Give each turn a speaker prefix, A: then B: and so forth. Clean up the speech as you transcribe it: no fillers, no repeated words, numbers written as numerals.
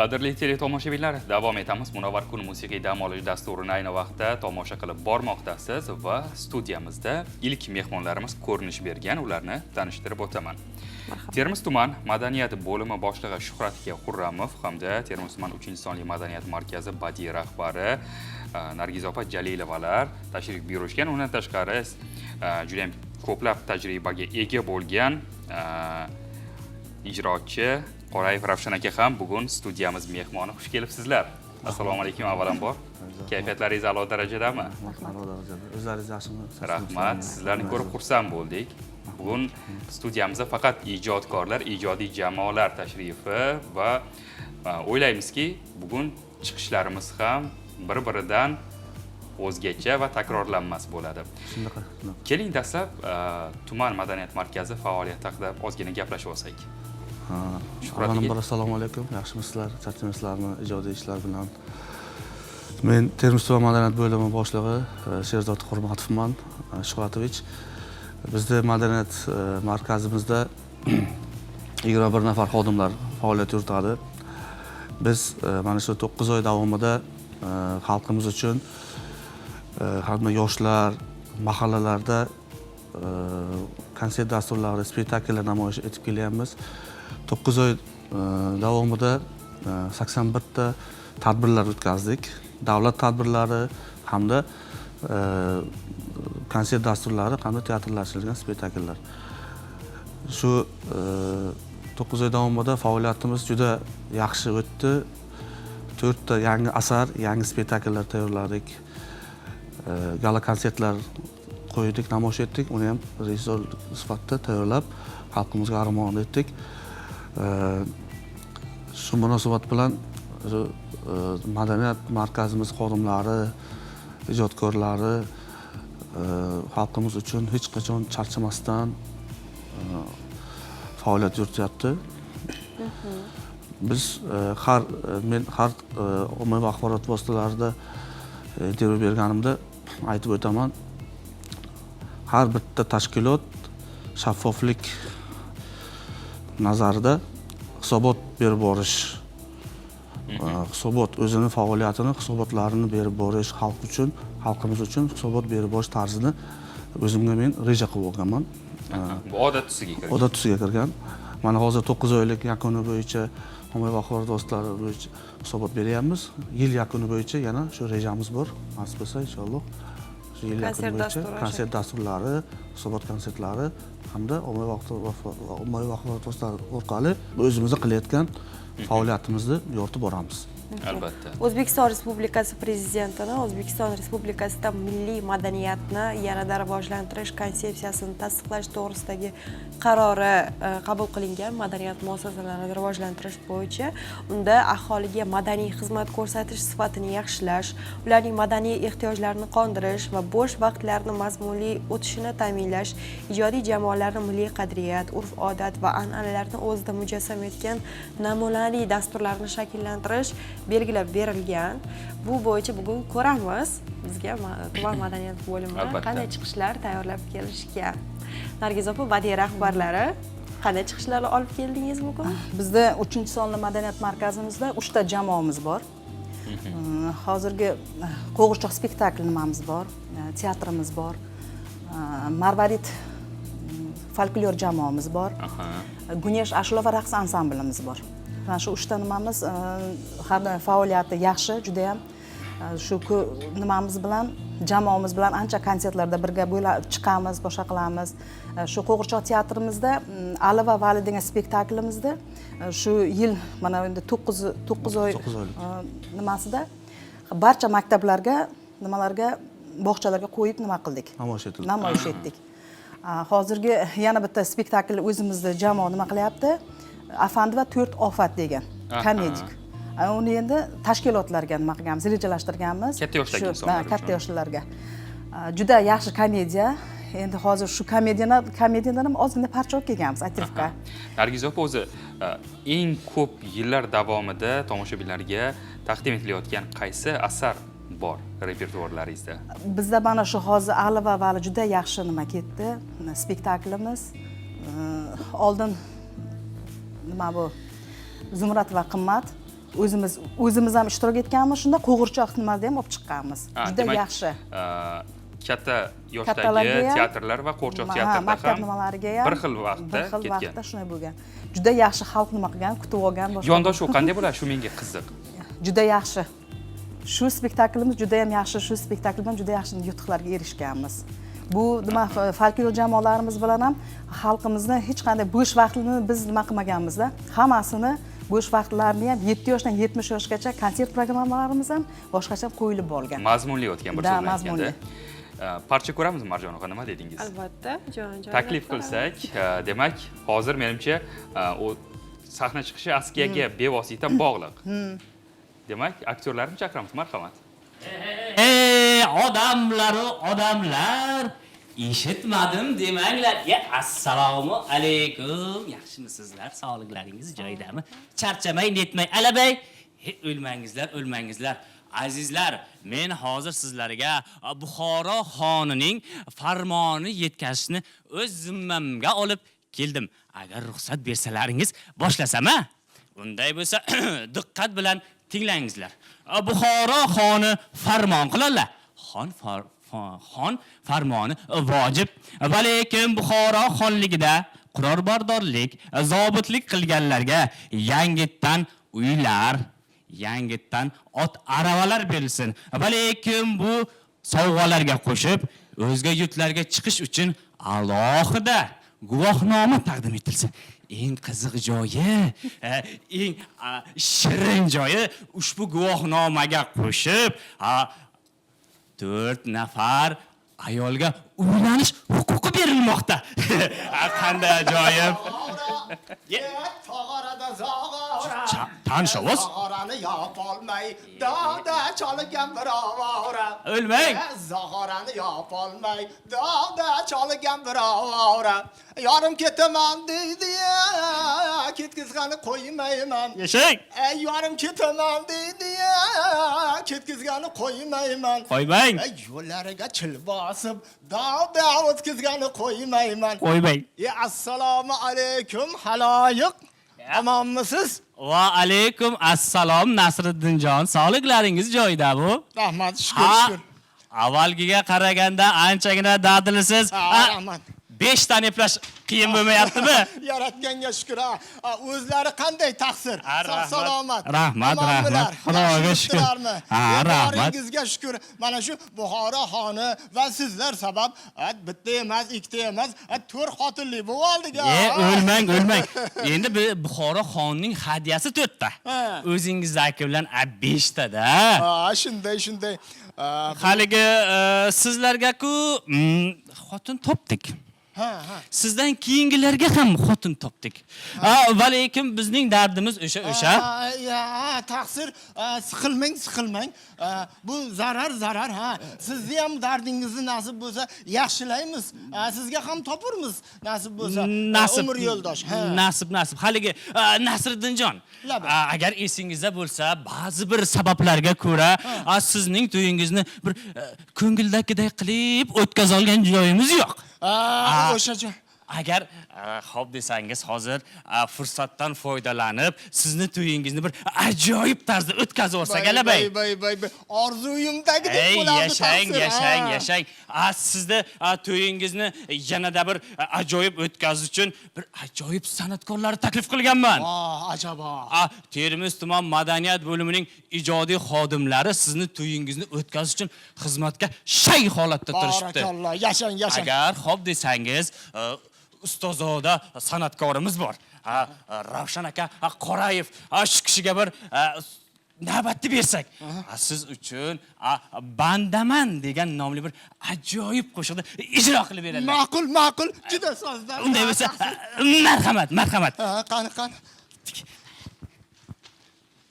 A: Qadrli teletomoshabinlar, davom etamiz. Munavvar kun musiqiy dam olish dasturini ayni vaqtda tomosha qilib bormoqdasiz va studiyamizda ilk mehmonlarimiz ko'rinish bergan, ularni tanishtirib o'taman. Termiz tuman madaniyat bo'limi boshlig'i Shuhrat aka Xurramov hamda Termiz tuman 3-sonli madaniyat markazi badiiy rahbari Nargiza opa Jalilovalar tashrif buyurishgan. Undan tashqari, juda ham ko'plab tajribaga ega bo'lgan ijrochi Qorayev Ravshan aka ham bugun studiyamiz mehmoni. Xush kelibsizlar. Assalomu alaykum avvalambor. Kayfiyatlaringiz a'lo darajadami?
B: A'lo darajada. O'zlaringiz yaxshimi?
A: Rahmat. Sizlarni ko'rib xursand bo'ldik. Bugun studiyamizda faqat ijodkorlar, ijodiy jamoalar tashrifi va o'ylaymizki, bugun chiqishlarimiz ham bir-biridan o'zgacha va takrorlanmas bo'ladi.
B: Shunaqa, shunaqa.
A: Keling, dastlab tuman madaniyat markazi faoliyati haqida ozgina gaplashib olsak.
B: Ha,
A: Shuhrat
B: avvalambor
A: aka.
B: Assalomu alaykum. Yaxshimisizlar? Charchamasizlarmi ijodiy ishlar bilan? Men Termiz tuman madaniyat bo'limi boshlig'i Sherzod Xurmatovman, Shuhratovich. Bizda madaniyat markazimizda 21 nafar xodimlar faoliyat yuritadi. Biz mana shu 9 oy davomida xalqimiz uchun hamma yoshlar mahallalarda konsert dasturlari, spektakllar namoyish etib kelyapmiz. 9 oy davomida 81 ta tadbirlar o'tkazdik. Davlat tadbirlari hamda konsert dasturlari hamda teatrlashtirilgan spektakllar. Shu 9 oy davomida faoliyatimiz juda yaxshi o'tdi. To'rtta yangi asar, yangi spektakllar tayyorladik. Gala konsertlar qo'ydik, namoyish etdik. Uni ham rejissyor sifatida tayyorlab, xalqimizga armug'on etdik. Shu munosabat bilan shu madaniyat markazimiz xodimlari, ijodkorlari xalqimiz uchun hech qachon charchamasdan faoliyat yurityapti. Biz har men har ommaviy axborot vositalarida intervyu berganimda aytib o'taman, har bitta tashkilot shaffoflik nazarida hisobot berib borish, hisobot, o'zini faoliyatini, hisobotlarini berib borish, xalq uchun, xalqimiz uchun hisobot berib borish tarzini o'zimga men reja qilib olganman.
A: Bu odat tusiga kirgan.
B: Odat tusiga kirgan. Mana hozir 9 oylik yakuni bo'yicha ommaviy axborot vositalari bo'yicha hisobot beryapmiz. Yil yakuni bo'yicha yana shu rejamiz bor, nasib bo'lsa, inshaalloh, shu yil yakuni
C: Konsert
B: bo'yicha
C: dasturi.
B: Konsert dasturlari, hisobot konsertlari hamda ommaviy axborot vositalari orqali o'zimizni qilayotgan faoliyatimizni yoritib boramiz.
A: Albatta.
C: O'zbekiston Respublikasi Prezidentini O'zbekiston Respublikasida milliy madaniyatni yanada rivojlantirish konsepsiyasini tasdiqlash to'g'risidagi qarori qabul qilingan madaniyat muassasalarini rivojlantirish bo'yicha. Unda aholiga madaniy xizmat ko'rsatish sifatini yaxshilash, ularning madaniy ehtiyojlarini qondirish va bo'sh vaqtlarini mazmunli o'tishini ta'minlash, ijodiy jamoalarni milliy qadriyat, urf odat va an'analarni o'zida mujassam etgan namunali dasturlarni shakllantirish belgilab berilgan. Bu bo'yicha bugun ko'ramiz, bizga tuman madaniyat bo'limi qanday chiqishlar tayyorlab kelishgan. Nargiz opa, badiiy rahbarlari, qanday chiqishlar olib keldingiz bugun?
D: Bizda uchinchi sonli madaniyat markazimizda uchta jamoamiz bor. Hozirgi qo'g'irchoq spektakl nimamiz bor, teatrimiz bor, Marvarid folklor jamoamiz bor, Gunesh ashula va raqs ansamblimiz bor. Mana shu uchta nimamiz har doim faoliyati yaxshi judayam. Shu nimamiz bilan, jamoamiz bilan ancha konsertlarda birga bo'la chiqamiz, boshqa qilamiz. Shu qo'g'irchoq teatrimizda Ali va Vali degan spektaklimizda shu yil mana endi 9 oy
B: 9 oylik.
D: Nimasida barcha maktablarga, nimalarga, bog'chalarga qo'yib nima qildik.
B: Namoyish etildi.
D: Namoyish etdik. Hozirgi yana bitta spektakl o'zimizda jamoa nima qilyapti, Afandi va to'rt ofat degan komedik. Uni endi tashkilotlarga nima qilganmiz, rejalashtirganmiz.
A: Katta yoshdagi insonlar
D: Ha,
A: uchun.
D: Katta yoshlilarga. Juda yaxshi komediya. Endi hozir shu komediyadan ham ozgina parcha olib kelganmiz, отрывка.
A: Nargiz opa, o'zi eng ko'p yillar davomida tomoshabinlarga taqdim etilayotgan qaysi asar bor repertuarlaringizda?
D: Bizda mana shu hozir Ali va Vali juda yaxshi nima ketdi, spektaklimiz. Oldin nima bu, Zumrad va Qimmat. O'zimiz ham ishtirok etganmiz shunda, qo'g'irchoq nimada ham olib chiqqanmiz.
A: Ha,
D: Juda
A: demak,
D: yaxshi.
A: Katta yoshdagi
D: Kattalarga ham,
A: teatrlar va qo'g'irchoq
D: ha,
A: teatrida
D: maktab
A: ham
D: nimalariga ham
A: bir xil vaqtda
D: bir xil
A: ketgan.
D: Vaqtda shunday bo'lgan. Juda yaxshi xalq nima qilgan, kutib olgan boshqa.
A: Yondashuv qanday bo'ladi? Shu menga qiziq.
D: Juda yaxshi. Shu spektaklimiz juda ham yaxshi, shu spektakl bilan juda yaxshi yutuqlarga erishganmiz. Bu nima, folklor jamoalarimiz bilan ham xalqimizni hech qanday bo'sh vaqtini biz nima qilmaganmizda, hammasini bo'sh vaqtlarini ham 7 yoshdan 70 yoshgacha konsert programmalarimiz ham boshqacha ham qo'yilib borgan.
A: Mazmunli o'tgan, bir
D: Da,
A: so'z bilan
D: mazmunli.
A: aytganda. Parcha ko'ramizmi, Marjonaxon, nima dedingiz?
C: Albatta, jon jon.
A: Taklif qilsak, demak, hozir menimcha, u sahna chiqishi askiyaga bevosita bog'liq. Demak, aktyorlarni chaqiramiz, marhamat.
E: Ey odamlaru odamlar, eshitmadim demanglar. Ya, assalomu alaykum. Yaxshimisizlar? Sog'liklaringiz joyidami? Charchamay, netmay, alabay. He, o'lmangizlar, o'lmangizlar. Azizlar, men hozir sizlarga Buxoro xonining farmonini yetkazishni o'z zimmamga olib keldim. Agar ruxsat bersalaringiz, boshlasam a? Unday bo'lsa, diqqat bilan tinglangizlar. Buxoro xoni farmon qiladilar. Xon farmoni vojib. Va lekin Buxoro xonligida qurolbardorlik, zobitlik qilganlarga yangitdan uylar, yangitdan ot aravalar berilsin. Va lekin bu sovg'alarga qo'shib o'zga yurtlarga chiqish uchun alohida guvohnoma taqdim etilsin. Eng qiziq joyi, eng shirin joyi, ushbu guvohnomaga qo'shib 4 nafar ayolga uylanish huquqi berilmoqda. Qanday ajoyib!
F: Tog'orada zog'ora.
E: Tanish ovoz.
F: Zog'orani yopolmay dog'da cholgan bir ovora.
E: O'lmang.
F: Zog'orani yopolmay dog'da cholgan bir ovora. Yorim ketaman deydi, ketkizgani qo'ymayman.
E: Yashang.
F: Ey yorim ketaman deydi, ketkizgani qo'ymayman.
E: Qo'ymang.
F: Ey yo'llariga chil bosib dog'da o'tkazgani qo'ymayman.
E: Qo'ymang.
F: E assalomu alaykum haloyiq. Omonmisiz?
E: Va alaykum assalom, Nasriddinjon. Sog'liklaringiz joyida bu?
F: Rahmat, shukur,
E: Ha,
F: shukur.
E: avvalgiga qaraganda anchagina dadilsiz.
F: Ha,
E: Ha,
F: rahmat.
E: 5 tani eplash qiyin bo'lmayaptimi?
F: Yaratganga shukur, ha. Ha, o'zlari qanday taqsir?
E: Ha,
F: Sog'
E: rahmat.
F: salomat.
E: Rahmat,
F: Omonmilar?
E: rahmat. Xudoga
F: Yaxshi
E: shukur.
F: yuribdilarmi?
E: Ha, rahmat.
F: Boringizga shukur. Mana shu Buxoro xoni va sizlar sabab, ha, bitta emas, ikkita emas, ha, 4 xotinli bo'lib oldik, ha.
E: E, o'lmang, o'lmang. Endi bu Buxoro xonining hadiyasi 4 ta.
F: Ha.
E: O'zingizniki bilan 5 ta-da.
F: Ha, shunday, shunday. Ha,
E: Haligi sizlarga-ku xotin topdik.
F: Ha, ha.
E: Sizdan keyingilarga ham xotin topdik. Ha, va lekin bizning dardimiz o'sha, o'sha.
F: Ha, ya, taqsir, ha, siqilmang, siqilmang. Ha, bu zarar, zarar, ha. Sizni ham dardingizni nasib bo'lsa yaxshilaymiz. Ha, sizga ham topurmiz nasib bo'lsa.
E: Nasib.
F: Umr yo'ldosh. Ha.
E: Nasib, nasib. Haligi, Nasriddinjon,
F: Labi.
E: agar esingizda bo'lsa, ba'zi bir sabablarga ko'ra, sizning to'yingizni bir ko'ngildagiday qilib o'tkaza olgan joyimiz yo'q.
F: Ha,
E: Ha.
F: o'sha joy.
E: Agar xo'p desangiz, hozir fursatdan foydalanib, sizni to'yingizni bir ajoyib tarzda o'tkazib olsak, alabay.
F: Bay, bay, bay, bay. Orzuyimdagidek
E: Ey,
F: bo'lardi
E: yashang,
F: taqsir,
E: yashang,
F: ha.
E: yashang. Sizni to'yingizni yanada bir ajoyib o'tkazish uchun bir ajoyib san'atkorlarni taklif qilganman.
F: Ah, ajabo.
E: Termiz tuman madaniyat bo'limining ijodiy xodimlari sizni to'yingizni o'tkazish uchun xizmatga shay holatda turishibdi.
F: Barakalloh, yashang, yashang.
E: Agar xo'p desangiz, ustozoda san'atkorimiz bor. Ha, Ravshan aka Qorayev, shu kishiga bir navbatni bersak, siz uchun Bandaman degan nomli bir ajoyib qo'shiqni ijro qilib beradilar.
F: Ma'qul, ma'qul, juda sozlar.
E: Unday bo'lsa, marhamat, marhamat.
F: Ha, qani, qani.